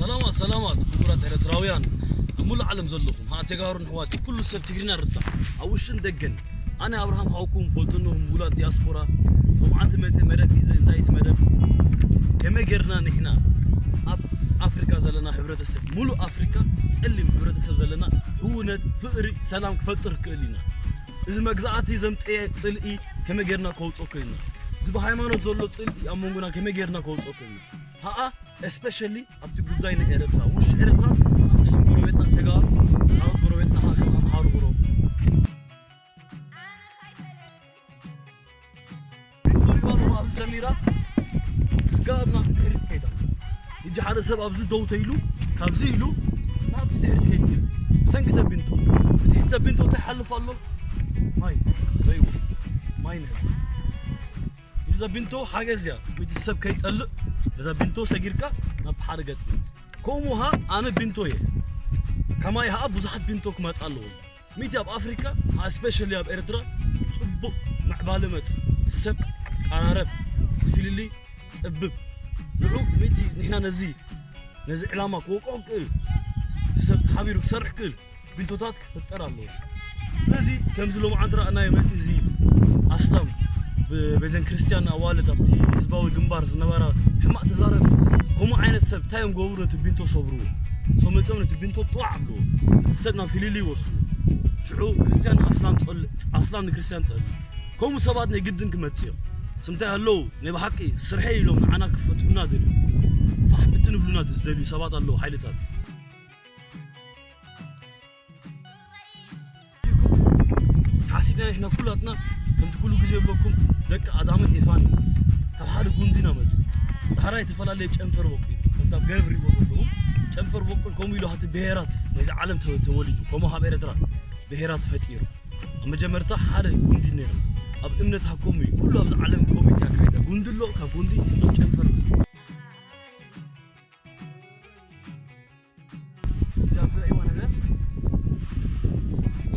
ሰላማት ሰላማት ክቡራት ኤርትራውያን ኣብ ሙሉእ ዓለም ዘለኹም፣ ሃ፣ ተጋሩን ኣሕዋት፣ ኩሉ ሰብ ትግርኛ ርዳእ ኣብ ውሽጥን ደገን። ኣነ ኣብርሃም ሓውኩም ፈልጥኖ፣ ምውላድ ዲያስፖራ፣ ቶምዓንቲ መጽ መደብ ሒዘ። እንታይ እቲ መደብ? ከመይ ጌርና ንሕና ኣብ ኣፍሪካ ዘለና ሕብረተሰብ፣ ሙሉእ ኣፍሪካ ጸሊም ሕብረተሰብ ዘለና፣ ህውነት፣ ፍቕሪ፣ ሰላም ክፈጥር ክእል ኢና። እዚ መግዛእቲ ዘምጽኤ ጽልኢ ከመይ ጌርና ከውጽኦ ክእልና፣ እዚ ብሃይማኖት ዘሎ ጽልኢ ኣብ መንጎና ከመይ ጌርና ከውጽኦ ክእልና። ሃኣ፣ especially ኣብቲ ጉዳይ ናይ ኤረትራ፣ ውሽጢ ኤረትራ፣ ምስቶም ጎረቤትና ተጋሩ፣ ካልኦት ጎረቤትና፣ ከም ኣምሓሩ፣ ኦሮሞ። ቢንቶ ይባሉ ኣብዚ ጀሚራ፣ ስጋብ ናብ ድሕሪት ከይዳ። ሕጂ ሓደ ሰብ ኣብዚ ደው ተይሉ፣ ካብዚ ኢሉ ናብቲ ድሕሪት ከይድ። ብሰንኪ ተቢንቶ፣ እቲ ተቢንቶ እንታይ ሓልፍ ኣሎ? ማይ፣ ረይዎ፣ ማይ ነህ። እዛ ቢንቶ ሓገዝ እያ፣ እቲ ሰብ ከይጠልእ፣ እዛ ቢንቶ ሰጊርካ ናብቲ ሓደ ገጽ መጽእ። ከምኡ ሃ፣ ኣነ ቢንቶ እየ። ከማይ ሃ ብዙሓት ቢንቶ ክመጽእ ኣለዎ። ሚቲ ኣብ ኣፍሪካ፣ especially ኣብ ኤርትራ፣ ጽቡቕ ምዕባለ መጽእ። እቲ ሰብ ቀራረብ፣ እቲ ፍልልይ ጸብብ። ንዑ ሚቲ ንሕና ነዚ፣ ነዚ ዕላማ ክወቅዖ ክእል፣ እቲ ሰብ ተሓቢሩ ክሰርሕ ክእል፣ ቢንቶታት ክፍጠር ኣለዎ። ስለዚ ከምዚ ሎማዓንቲ ረኣናዮ መጺኡ እዚ ኣስላም ብ-፣ በዘን ክርስትያን ኣዋልድ ኣብቲ ህዝባዊ ግንባር ዝነበራ ሕማቕ ተዛረብ። ከምኡ ዓይነት ሰብ እንታይ እዮም ገብሩ? ነቲ ቢንቶ ሰብርዎ። ሰው መጺኦም ነቲ ቢንቶ ጥዋዕ ኣብልዎ። እቲ ሰብ ናብ ፍልልይ ይወስዱ። ሽዑ ክርስትያን ኣስላም ጸል-፣ ኣስላም ንክርስትያን ጸል-፣ ከምኡ ሰባት ናይ ግድን ክመጽእ እዮም። ስምታይ ኣለዉ፣ ናይ ብሓቂ ስርሐይ ኢሎም ንዓና ክፈትሑና ደልዩ። ፋሕ ብትን ብሉና ዝደልዩ ሰባት ኣለዉ፣ ሓይልታት። ሓሲብና ንሕና ኩላትና ከምቲ ኩሉ ግዜ ይብለኩም ደቂ ኣዳምን ኤፋን ኢና። ካብ ሓደ ጉንዲ ኢና መጽእ። ዳሕራይ ዝተፈላለየ ጨንፈር ወቂሉ፣ ከምቲ ኣብ ገረብ ሪእዎ ዘለኹም ጨንፈር ወቅል ከምኡ ኢሉ ሃቲ ብሄራት ናይዚ ዓለም ተ-፣ ተወሊዱ፣ ከምኡ ሃብ ኤርትራ ብሄራት ተፈጢሩ። ኣብ መጀመርታ ሓደ ጉንዲ ነይሩ። ኣብ እምነት ሃ ከምኡ እዩ። ኩሉ ኣብዚ ዓለም ኮሚቴ ኣካይዳ። ጉንዲ ኣሎ፣ ካብ ጉንዲ ፍሉይ ጨንፈር መጽእ። እዛ ትርእይዋ ነገር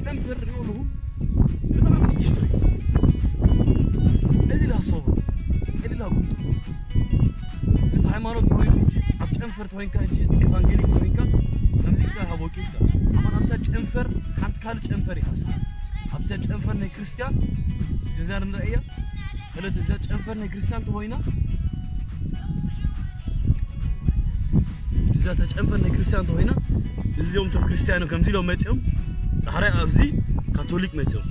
ጨንፈር ሪኦ ኣለኹ። ብጣዕሚ ንእሽቶ እዩ። ቀሊል ሃ ሶብር፣ ቀሊል ሃ ጉንዲ። እዚ ሃይማኖት ኮይኑ እንጂ ኣብ ጨንፈር ተኮይንካ እንጂ ኤቫንጌሊክ ተኮይንካ ከምዚ ኢልካ ሃቦቂ ኢልካ። ኣማን ኣብታ ጨንፈር ሓንቲ ካልእ ጨንፈር ይሓስብ። ኣብታ ጨንፈር ናይ ክርስትያን ጀዚያ ንምንታይ እያ? ማለት እዛ ጨንፈር ናይ ክርስትያን ተኮይና፣ እዛ ጨንፈር ናይ ክርስትያን ተኮይና፣ እዚኦም እቶም ክርስትያን እዮም ከምዚ ኢሎም መጺኦም፣ ዳሕራይ ኣብዚ ካቶሊክ መጺኦም፣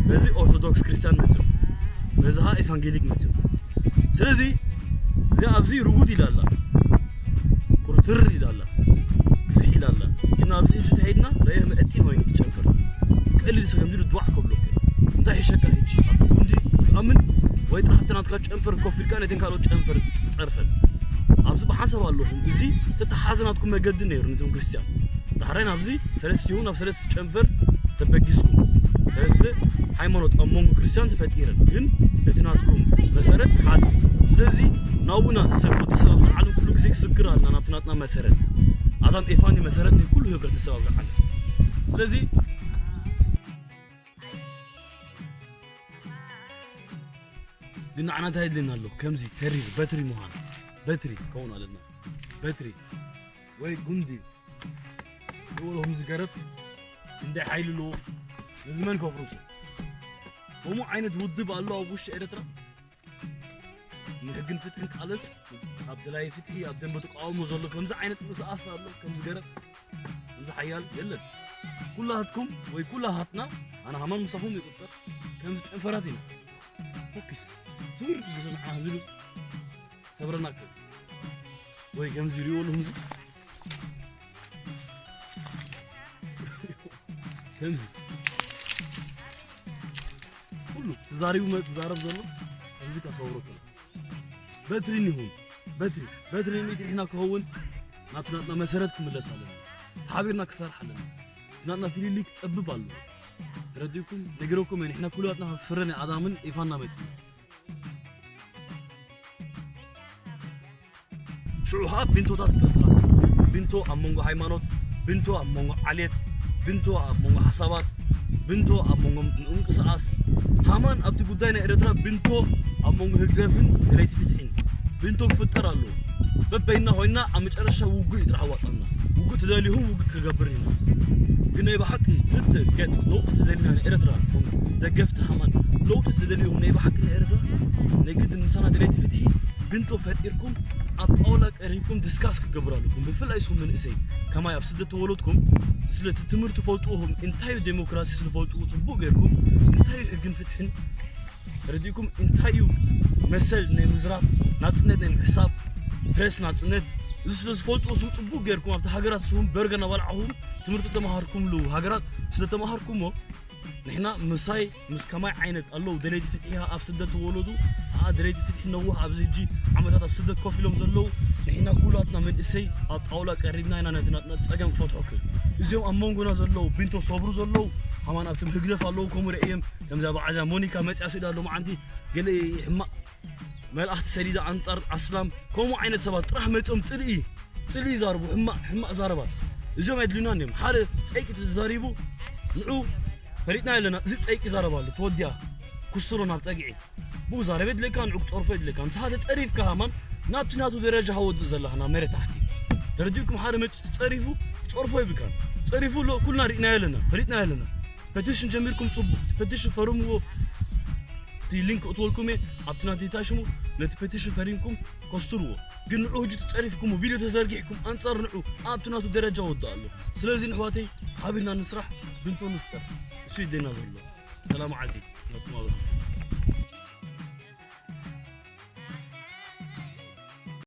በዚ ኦርቶዶክስ ክርስትያን መጺኦም፣ በዚ ኸዓ ኤቫንጌሊክ መጺኦም። ስለዚ እዚኣ ኣብዚ ርጉድ ኢላ ኣላ፣ ኩርትር ኢላ ኣላ፣ ግፍሕ ኢላ ኣላ። ግን ኣብዚ ሕጂ ተኸይድና ረእየ መዕጢ ኮይኑ ትጨንፈር። ቀሊል ሰብ ከምዚ ኢሉ ድዋዕ ከብሎ። እንታይ ይሸካ ሕጂ? ኣብ ጉንዲ ክትኣምን ወይ ጥራሕ ኣብቲ ናትካ ጨንፈር ኮፍ ኢልካ ነተን ካልኦት ጨንፈር ጸርፈን። ኣብዚ ብሓንሳብ ኣለኹም። እዚ ተተሓዘ ናትኩም መገዲ ነይሩ ነቶም ክርስትያን። ዳሕራይ ናብዚ ሰለስቲኡ ናብ ሰለስተ ጨንፈር ተበጊስኩም። ሰለስተ ሃይማኖት ኣብ መንጎ ክርስትያን ተፈጢረን። ግን እቲ ናትኩም መሰረት ሓደ እዩ። ስለዚ ናብኡና ሰብ፣ ወዲ ሰብ ኣብዚ ዓለም ኩሉ ግዜ ክስግር ኣለና ናብቲ ናትና መሰረት። ኣዳም ኤፋን እዩ መሰረት ናይ ኩሉ ህብረተሰብ ኣብዚ ዓለም። ስለዚ ግን ንዓና እንታይ የድልየና ኣሎ? ከምዚ ተሪር በትሪ ምዃን። በትሪ ከውን ኣለና። በትሪ ወይ ጉንዲ። ይብሎ ከምዚ ገረብ እንደ ሓይሊ ኣለዎ። ነዚ መን ከፍርሶ? ከምኡ ዓይነት ውድብ ኣሎ ኣብ ውሽጢ ኤርትራ። ንሕግን ፍትሕን ቃለስ፣ ኣብ ደላይ ፍትሒ፣ ኣብ ደንበ ተቃውሞ ዘሎ ከምዚ ዓይነት ምንቅስቃስ ኣሎ፣ ከምዚ ገረብ፣ ከምዚ ሓያል የለን። ኩላትኩም ወይ ኩላትና፣ ኣነ ሃማን ምሳኹም ይቁጸር፣ ከምዚ ጨንፈራት ኢና። ፎኪስ፣ ስውር ኢሉ ዝሰምዓ ዝሉ ሰብረና ከ ወይ ከምዚ ይሪኦ ኣለኹም። ከምዚ ኩሉ ተዛሪቡ መ-፣ ተዛረብ ዘሎ ከምዚ ከሰውሮ ከሎ በትሪ ይሁን በትሪ፣ በትሪ ንሕና ክኸውን ናትና፣ ናትና መሰረት ክምለስ ኣለና። ተሓቢርና ክሰርሕ ኣለና። ናትና ፍልልይ ክጸብብ ኣለዎ። ተረዲእኩም? ነጊረኩም እየ፣ ንሕና ኩላትና ፍረ ናይ ኣዳምን ኤፋና መጺና። ሽዑ ኸዓ ቢንቶታት ክፈጥራ። ቢንቶ ኣብ መንጎ ሃይማኖት፣ ቢንቶ ኣብ መንጎ ዓሌት፣ ቢንቶ ኣብ መንጎ ሓሳባት፣ ቢንቶ ኣብ መንጎ ምንቅስቃስ። ሃማን ኣብቲ ጉዳይ ናይ ኤርትራ ቢንቶ ኣብ መንጎ ህግደፍን ደለይቲ ፍትሒን ቢንቶ ክፍጠር ኣለዎ። በበይና ኮይና ኣብ መጨረሻ ውጉእ እዩ ጥራሕ ኣዋፃና። ውጉእ ትደልይኹም ውጉእ ክገብር ኢና። ግን ናይ ብሓቂ ክልተ ገፅ ለውጢ ትደልዩና ንኤርትራ፣ ከም ደገፍቲ ሃማን ለውጢ ትደልይኹም ናይ ብሓቂ ንኤርትራ ናይ ግድን ምሳና ደለይቲ ፍትሒ ብንቶ ፈጢርኩም ኣብ ጣውላ ቀሪብኩም ዲስካስ ክገብሩ ኣለኩም። ብፍላይ ንስኹም መንእሰይ ከማይ ኣብ ስደት ተወለድኩም ስለቲ ትምህርቲ ፈልጥዎም እንታይ እዩ ዴሞክራሲ ስለፈልጥዎ ፅቡቅ ገይርኩም እንታይ እዩ ሕግን ፍትሕን ተረዲእኩም እንታይ እዩ መሰል ናይ ምዝራብ ናፅነት ናይ ምሕሳብ ፕሬስ ናፅነት እዚ ስለ ዝፈልጥዎ ስም ፅቡቅ ገይርኩም ኣብቲ ሃገራት ስኹም በርገ እናበላዕኹም ትምህርቲ ተማሃርኩምሉ ሃገራት ስለ ተማሃርኩሞ ንሕና ምሳይ ምስ ከማይ ዓይነት ኣለዉ ደለይቲ ፍትሒ ኣብ ስደት ተወለዱ ኣኣ ደለይቲ ፍትሒ ነውሕ ኣብዚ ሕጂ ዓመታት ኣብ ስደት ኮፍ ኢሎም ዘለዉ ንሕና ኩላትና መንእሰይ ኣብ ጣውላ ቀሪብና ኢና ነቲ ናትና ፀገም ክፈትሖ ክል እዚኦም ኣብ መንጎና ዘለዉ ቢንቶ ሰብሩ ዘለዉ ሃማን ኣብቲ ህግደፍ ኣለዉ ከምኡ ርእዮም ከምዛ በዓዛ ሞኒካ መፅያ ስኢዳ ኣሎ መዓንቲ ገለ ሕማቅ መልእኽቲ ሰዲዳ ኣንጻር ኣስላም ከምኡ ዓይነት ሰባት ጥራሕ መፅኦም ፅልኢ ፅልኢ ይዛርቡ ሕማቅ ሕማቅ ዛረባት እዚኦም የድልዩና እንዲም ሓደ ፀይቂ ተዛሪቡ ንዑ ፈሊጥና ኣለና እዚ ፀይቂ ይዛረብ ኣሎ ተወዲያ ኩስትሮ ናብ ፀግዒ ብኡ ዛረብ የድልየካ ንዑ ክፀርፎ የድልየካ ንስኻ ተፀሪፍካ ሃማን ናብቲ ናቱ ደረጃ ሃወድእ ዘለኻ ናብ መሬት ታሕቲ ተረዲእኩም ሓደ መፂ ትፀሪፉ ክፀርፎ ይብልካን ፀሪፉ ኣሎ ኩልና ርኢናዮ ኣለና ፈሊጥናዮ ኣለና ፐቲሽን ጀሚርኩም ፅቡቅ እቲ ፐቲሽን ፈርምዎ እቲ ሊንክ እትወልኩም እየ ኣብቲ ናተይ ታሽሙ ነቲ ፐቲሽን ፈሪምኩም ከስትርዎ ግን ንዑ ህጂ ተፀሪፍኩም ቪድዮ ተዘርጊሕኩም ኣንፃር ንዑ ኣብቲ ናቱ ደረጃ ወድእ ኣሎ ስለዚ ንሕዋተይ ሓቢርና ንስራሕ ብንቶ ንፍጠር እሱ ይደና ዘሎ ሰላም ዓዲ ናትኩም ኣብርሃም